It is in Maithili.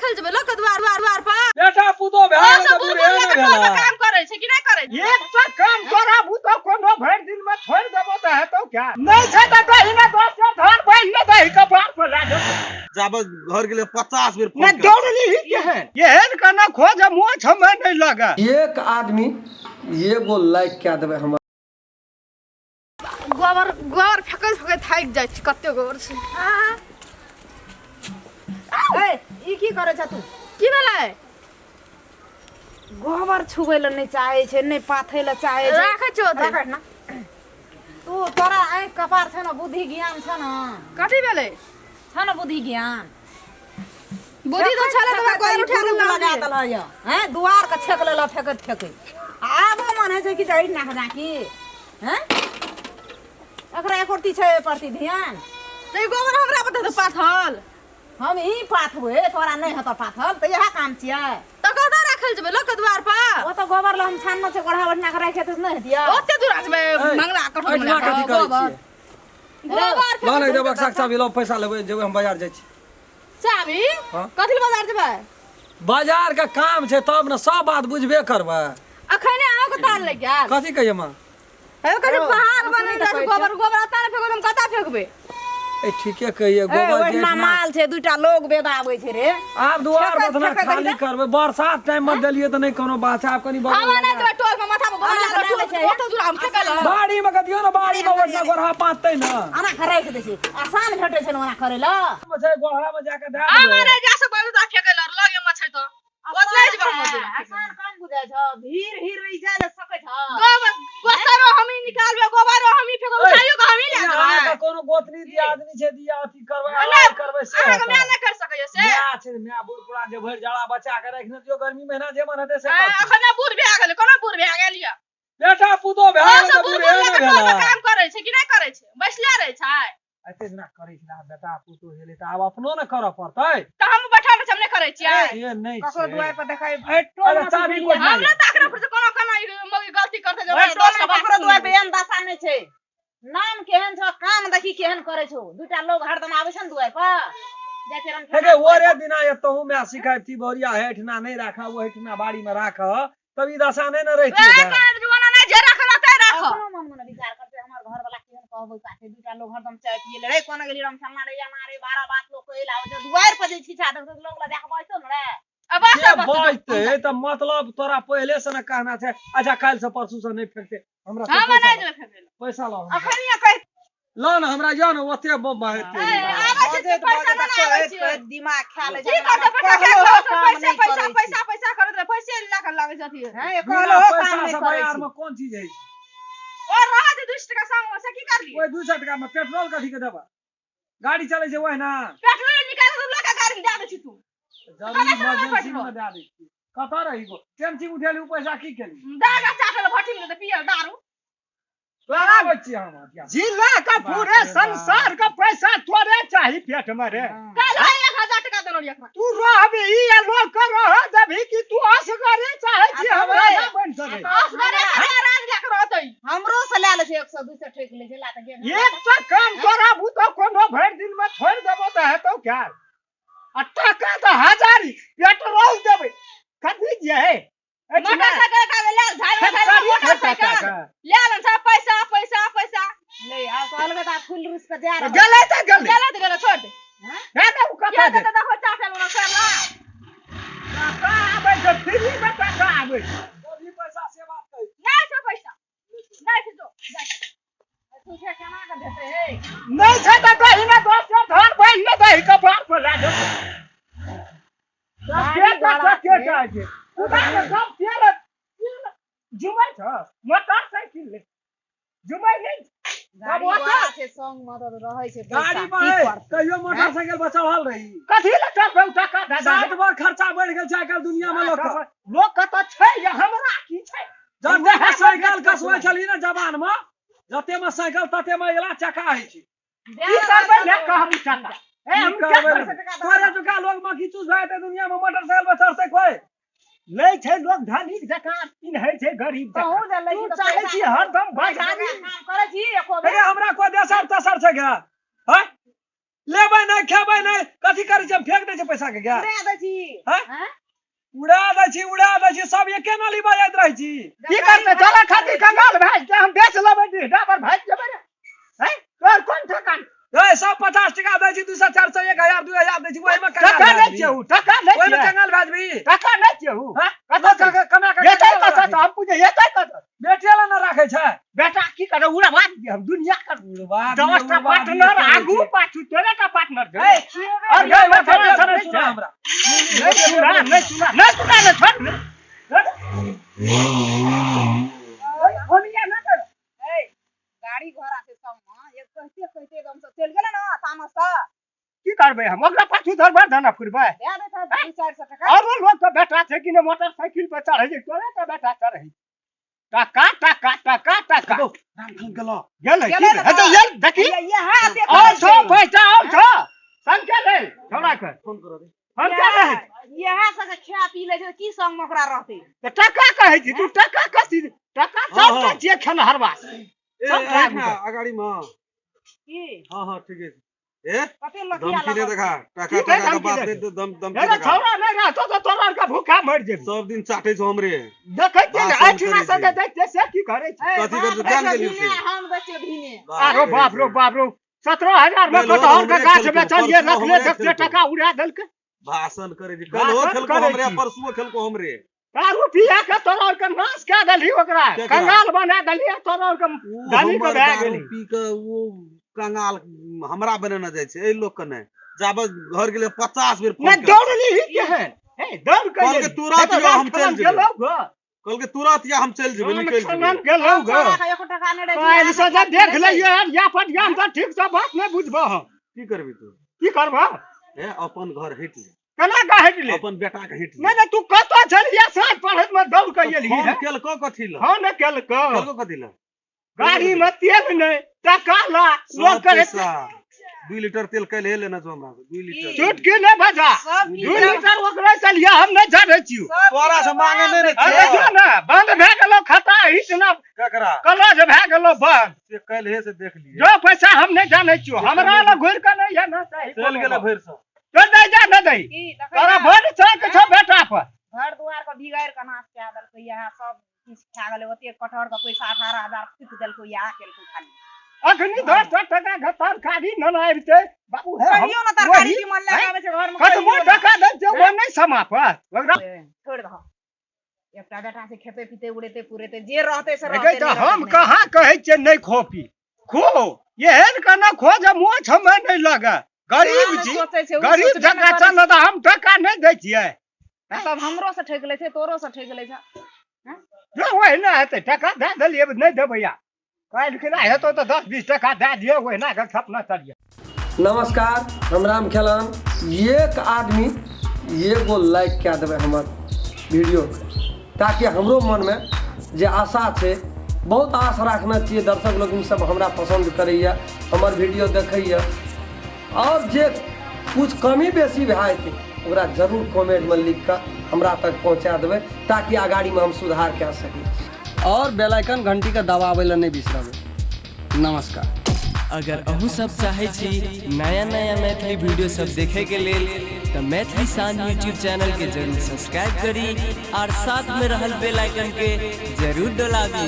राखल जेबै लोक के द्वार द्वार द्वार पर। बेटा पुतो भए ओ गेल सब तऽ बुढ़ बूढ़े बुढ़ ने लऽ कऽ टोल भेला मे काम करै छै कि नहि करै छै? एकटा काम कराबू तऽ कोनो भरि दिन में छोड़ि देबो तऽ हेतौ क्या? नहि छै तऽ दही ने दोसर धार बान्हि ने दही कपार पर लए जेतौ। जाबे घर गेलै 50 बेर फोन नहि केलक। दौड़ली केहन एहन केना खोज मोछ हमे नहि लगे। एक आदमी एगो लाइक कए देबै हमर। गोबर गोबर फेकैत फेकैत थाकि जाइ छी, कते गोबर छै। ए, ई की करै छ तू? की भेलै? गोबर छुबै लए नहि चाहै छै, नहि पाथै लए चाहै छै। राखै छियौ ओतै। राख ना। तू तोरा आँखि कपार छ ने, बुद्धि ज्ञान छ ने? कथी भेलै? छ ने बुद्धि ज्ञान? बुद्धि तऽ छलै तऽ गोबर उठा कऽ लगा लगा देलह यऽ हैं, दुआर के छेक लेलह फेकैत फेकैत। आबो मन होइ छै कि जे नाक जाकी हैं, एकरा एको रत्ती छै एहि प्रति ध्यान? तऽ ई गोबर हमरा पर देतै पाथल। हम ही पाथबै, तोरा नहि हेतौ पाथल तऽ इएह काम छियै। तऽ कतऽ राखल जेबै लोक के द्वार पर? ओ तऽ गोबर लए हम छानने छै, गोढ़ा ओढ़ना के राखि हेतै तऽ नहि हेतियै? ओते दूर जेबै मंगला कठोर एहिठिना कथी करै गोबर छियै? गोबर। लऽ ने एहि बक्साके चाभी लऽ, पैसा लेबै, जेबै हम बाजार जाइ छी। चाभी? हाँ। कथी लए बाजार जेबै? बाजार के काम छै तब ने सब बात बुझबे करबै। अखने अहाँके तार लागि गेल। कथी कहियै माँ? हे कथी रौ, पहाड़ हम बनल सुनी तऽ छै कहै गोबर, गोबर एतऽ ने फेकबै तऽ हम कतऽ फेकबै? ए ठीके कहियै ए गोबर जे ओहिना एहिठिना माल छै, दूटा लोग बेदा आबै छै रे। आब दुआर फेकैत बथना फेकैत खाली देखी तऽ। करबै। बरसात टाइम मे देलियै तऽ नहि कोनो बात छै, आब कनि बगल हम नहि लगा। जेबै टोल मे, माथा पर गोबर ओना लागल कऽ टोल लै छै। ओतऽ दूर हम फेकल। बाड़ी मे के दियौ ने, बाड़ी मे ओहिठिना गोरहा पाततै ने। ओना कऽ राखि दै छै, आसान भेटै छै ने ओना करै लए। मे छै गोरहा मे जाके दए हम देबै। नहि जा सकबै ओतऽ फेकै लए, लगे मे छै तऽ ओतऽ नहि जेबै हम ओतऽ। आसान काम बुझाइ छौ? भीड़ हिर रहि जाय लए सकै छौ? गोबर गोसरो हमही निकालबै, गोबरो हमही फेकबै, उठाइयो कऽ हमही लए अहाँके जेबै। कोनो गोतनी दियादनी छै दिया अथी करबै नहि, अवाज करबै से अहाँके माय हेतै? नहि कर सकैया से। माय छै, माय बूढ़ पुरान जे भरि जाड़ा बचा के राखि दियौ, गर्मी महीना जे मन हेतै से आँय, करतै। अखने बूढ़ भए गेलै, कोना बूढ़ भए गेल यऽ? बेटा पुतो भए ओ गेल सब तऽ बूढ़ बूढ़े बुढ़ ने लऽ कऽ टोल मे भेलै। काम करै छै कि नहि करै छै? बैसले रहै छै। एते दिना करै छलै, आब बेटा पुतो भेलै तऽ आब अपनो ने करऽ पड़तै। तऽ हम बैठल छी, हम नहि करै छियै। से नहि ककरो छै। दुआरि पर देखै अरे चाभी कोइ हमरा तऽ अखने पर से कोनो कोना ई मौगी गलती करतै जे हमरा दोस्त बात ककरो दुआरि पर सुनबै। एहन दशा नहि छै। नाम केहन छौ, काम देखी केहन करै छौ। दूटा लोग हरदम आबै छै ने दुआरि पर, जाइ छै हे गे, ओरे दिना एतहु माय शिकायती बोरिया हेठना नहि राखऽ, ओहिठिना बाड़ी मे राखऽ, तब ई दशा नहि ने रहितियै वएह गे। काज जुआना नहि जे राखल ते राख। अपनो मन मे विचार करते, हमर घर वाला केहन कहबै काटे, दूटा लोग हरदम चाय पिए ले रे, कोना गेली राम सामना रे, याना रे, बारह बात लोग कहै ला आबै छै दुआरि पर, जे छिछा देखतै तऽ लोग ला देख बैसतो ने रे। अब बस से बस बजतै तऽ मतलब तोरा पहिले से ने कहना छै। अच्छा काल्हि से परसू से नहि फेकतै हमरा से। हम पैसा नहि लऽ, जेबै फेकै लए। पैसा लऽ, अखन ये कहि लऽ ने हमरा यऽ ने ओते हेतै। ए, आबै छै बजैत पैसा बजैत नहि आबै कहैत छै। कहैत दिमाग खा लै की छै। करतै पैसा? कहलो के काम पैसा नहि पैसा करै छै। पैसा पैसा करैत रहे, पैसे लए कऽ लागै छै अथी। हैं, बिना कहलो काम पैसा नहि से करै बाजार छै। मे कोन चीज होइ छै? और रहत 200 टका संग मे, से की करलियै? ओहि 200 टका मे पेट्रोल कथी के देबै? गाड़ी चलै छै ओहिना। पेट्रोल निकाल कऽ लऽ कऽ गाड़ी मे दए दै छी तू। जरूरी कतऽ से इमरजेंसी पेट्रोल? मे दए दै छियै। कतऽ रही गो टेंसी उठेली, उ पैसा की केली? दागा चाटल भट्टी मे तऽ पियल दारू। आबै छियै हम हथिया। जिला का बाप पूरे रे बाप। संसार का पैसा तोरे चाही पेट में रे। काल्हि 1000 टका देलहुँ रही एकरा। तू रहबी ई लोग के रह देबी कि तू असगरे चाहे छी हम राजा बन सके? असगरे ककरा राज लए कऽ रहतै? हमरो से लए लै छै, 100 200 ठकि लै छै, ला तऽ गेल। एकटा काम कराबू तऽ कोनो भरि दिन में छोड़ि देबो तऽ हेतौ क्या? आ टका तऽ हजारी पेट्रोल देबै कथी जे है। मोटरसाइकिल का ले झाड़ झाड़ मोटरसाइकिल ले लन सब, पैसा पैसा पैसा। ले आ कहलकै तऽ आब फूल रुस के जा रहल। गेलै तऽ गेलै। गेलै तऽ गेलै, छोड़ दे। हे ने ओ के कतऽ देतै? देखो चाटल वाला करला। टाका आबै छै, फ्री में टाका आबै छै। अभी पैसा से बात कहै। नहि छै पैसा, नहि छै, जो जा। पूछे केना के भेटै हे? नहि छै तऽ दही ने दोसर धार बान्हि ने दही कपार पर लए जेतौ। गाड़ी घोड़ा के छै। जाइ छै उदा के सब तेल तेल जुमै छ, मोटरसाइकिल ले जुमै नहि। गाड़ी ओतऽ- घोड़ा छै संग मे तऽ रहै छै पैसा, गाड़ी की पर है, करतै? कहियो मोटरसाइकिल पर चढ़ल रही? कथी लए चढ़बै टाका दए 60 बार खर्चा बढ़ि गेल छै आइकाल्हि दुनिया मे लोक के। लोक के तऽ छै या हमरा की छै? जते मे साइकिल कसबै छली ने जवान मे, जते मे साइकिल तते मे अगिला चक्का होइ छै। की करबै ने कहबू टाका ए की हम क्या करबै? करबै? तोरे जुका लोग मक्खी चूस भए जेतै दुनिया मे, मोटरसाइकिल पर चढ़तै कोइ? लै छै लोग धनिक जकाँ, पिन्है छै गरीब जकाँ। तहूँ जे लै तू छी तऽ चाहै पैसा छी हरदम पैसा बाजारी काम करै छी एको बेर? अरे हमरा कोइ देसर तेसर छै गे? हैं? लेबै नहि खेबै नहि कथी करै छी हम फेंक दै छी पैसा के गै उड़ा दै छी हैं? हैं? उड़ा दै छी उड़ा दै छी सब एके नाली बजैत रहै छी की करतै तोरा खातिर कंगाल भए जेतै हम बेच लेबै डीहडा पर भागि जेबै रे हैं तोहर कोन ठेकान ए सब 50 टका दै छी 200 400 1000 2000 दै छी ओहिमे कंगाल टका भए नहि जेबही। छियै उ टका नहि ओहिमे छियै कंगाल भए जेबही टका नहि छियै उ हैं? कतऽ कमा से कमा के एतै कंगाल कतऽ राखै से हम पूछे एतै कतऽ बेटे ला ना राखै छै बेटा की करे उड़ा बात हम दुनिया कर उड़वा दियौ, 10 टा उड़वा दियौ, पार्टनर करै आगू छै। पाछू तोरे टा पार्टनर छै ए, खिएबे और नहि गए ओते सब नहि नहि सुना छै। हमरा नहीं सुना नहीं सुना नहीं सुना नहीं छोड़ नहीं फोनिया ना कर ए, गाड़ी घोड़ा से संग में एक कहते कहते एकदम से चलि गेलै ने तामस से की करबै हम ओकरा पाछू धरबै धना फुरबै दए देत 200-400 टका आरो लोग के बेटा छै कि ने मोटरसाइकिल पर चढ़ै छै तोरे के बेटा चढ़ै टका टका टका टका रामखन गेलो गेलै की गेलै ने हे तऽ ये देखी इएह एते और छौ पैसा और छौ संग के ले छोड़ा के फोन करो रे हम के रहै इएह सबके खा पी लै छै की संग में ओकरा रहतै तऽ टका कहै छी तू टका कथी टका हाँ, सबटा हाँ। छियै खेनहरवा ए सब खा एहिठिना गेल। अगाड़ी में की हां हां ठीक है ए कते लखिया धमकी नहीं लगल देखा टका की टका के धमकी बात देखा? नहीं तो दम धमकी हे रे देखा छौड़ा नहि रहतो तऽ तोरा आरके भूखा मरि जेबी सब दिन चाटे छौ हमरे देखै छियै ने भाषण एहिठिना करै से छै। जे दै छियै से की करै छै ए, कथी बाप करै छै? दै जान छौ गेलियौ भीने, से। हम दै छियौ भीने आरो बाप रो बाप रो 17,000 में नहीं, कटहर के हमरे गाछ खेलको, बेचलियै परसुओ रखले हमरे देखते खेलको। टका उड़ा देलकै भाषण करे छी कल हो भाषण खेलको करै हमरे छी। परसुओ खेलको हमरे दारू पिया के तोरा आरके नाश कए देलही ओकरा केकरा? कंगाल बना देलही तोरा आरके उ धनी के हमर भए दारू गेली पी के वो कंगाल हमरा बनेने जाइ छै एहि लोक के नहि जाबे घर गेलै 50 बेर फोन नहि केलकै। दौड़ली ही केहन हे दौड़ के कहलकै एली। तुरंत हे तऽ यौ हम राम चलि जेबै। गेलौ गो कहलकै तुरंत या हम चलि जेबै राम निकलि खनन जेबै गेलौ गो छौड़ा के एको टका नहि रहै छै, काल्हि से जे देख छै। लइयै या पटिया तऽ ठीक से बात नहि बुझबह हम की करबी तू की करबह हे अपन घर हटि ले केना के हटि ले अपन बेटा के हटि ले नहि नहि तू कतऽ छलियै साँझ पढ़ैत मे दौड़ के एलही फोन हे केलको कथी लए फोन केलकौ केलको कथी लए गाड़ी में तेल नहि टका ला लोग सब करे पैसा 2 लीटर तेल काल्हि लेने छौ हमरा से 2 लीटर चुटकी नहि बजा सब 2 लीटर ओकरे से लिया हम नहि जानै छियौ सब तोरा से मांगे नहि ने अरे छियौ जो ने बंद भए गेलौ खाता इतना ककरा कलज भए गेलौ बंद से काल्हि से देख लिए जो पैसा हम नहि जानै छियौ हमरा लग घुरि के नहि है ना चाही चलि गेलै भरि से चल नहि जा नहि दही की देखै तोरा ना, बड़ शौक छौ बेटा पर घर दुआर के बिगाड़ि के नाश कए देलकै इएह सब किछु खा गेलै ओते कटहर के पैसा 18,000 फूकि देलकै इएह केलकै खाली अखनी 10 टका के तरकारी न आबिते बाबू हे हम कहियो ना तरकारी वही- तीमन लए के आबै छै घर में कतबो टका दै छियौ ओ नहि समापत ओकरा छोड़ि दह एकटा बेटा छै खेते पीते उड़ेते पुरेते जे रहते से देखै रहते तऽ नहि हम रहतै नहि। कहाँ कहै छियै नहि खो पी खो एहन केना खो जे मोछ हमे नहि लगे गरीब नहि छी सोचै छै, उ गरीब सोचबे जकाँ नहि करै चल तऽ हम टका नहि दै छियै छै। सब हमरो से ठकि लै छै तोरो से ठकि लै छै जो ओहिना हेतै टका दए देलियै नहि देबै आब काल्हि खिना हेतौ तऽ 10-20 टका दए दियौ ओहिना के सपना चलियै। नमस्कार हम राम खेलान एक आदमी एगो लाइक कए देबै हमर वीडियो ताकि हमरो मनमे जे आशा छै बहुत आश राखने छियै दर्शक लोकनि सब हमरा पसन्द करैए हमर वीडियो देखैए और जे कुछ कमी बेसी भए जेतै ओकरा जरूर कमेंटमे लिख कऽ हमरा तक पहुँचा देबै ताकि अगाड़ीमे हम सुधार कए सकी और बेल आइकन घंटीके दबाबै लए नहि बिसरबै। नमस्कार। अगर अहूँ सब चाहै छी नया नया मैथिली वीडियो सब देखे के लेल तऽ मैथिली शान यूट्यूब चैनल के जरूर सब्सक्राइब करी और साथ में रहल बेल आइकन के जरूर डोलाबी।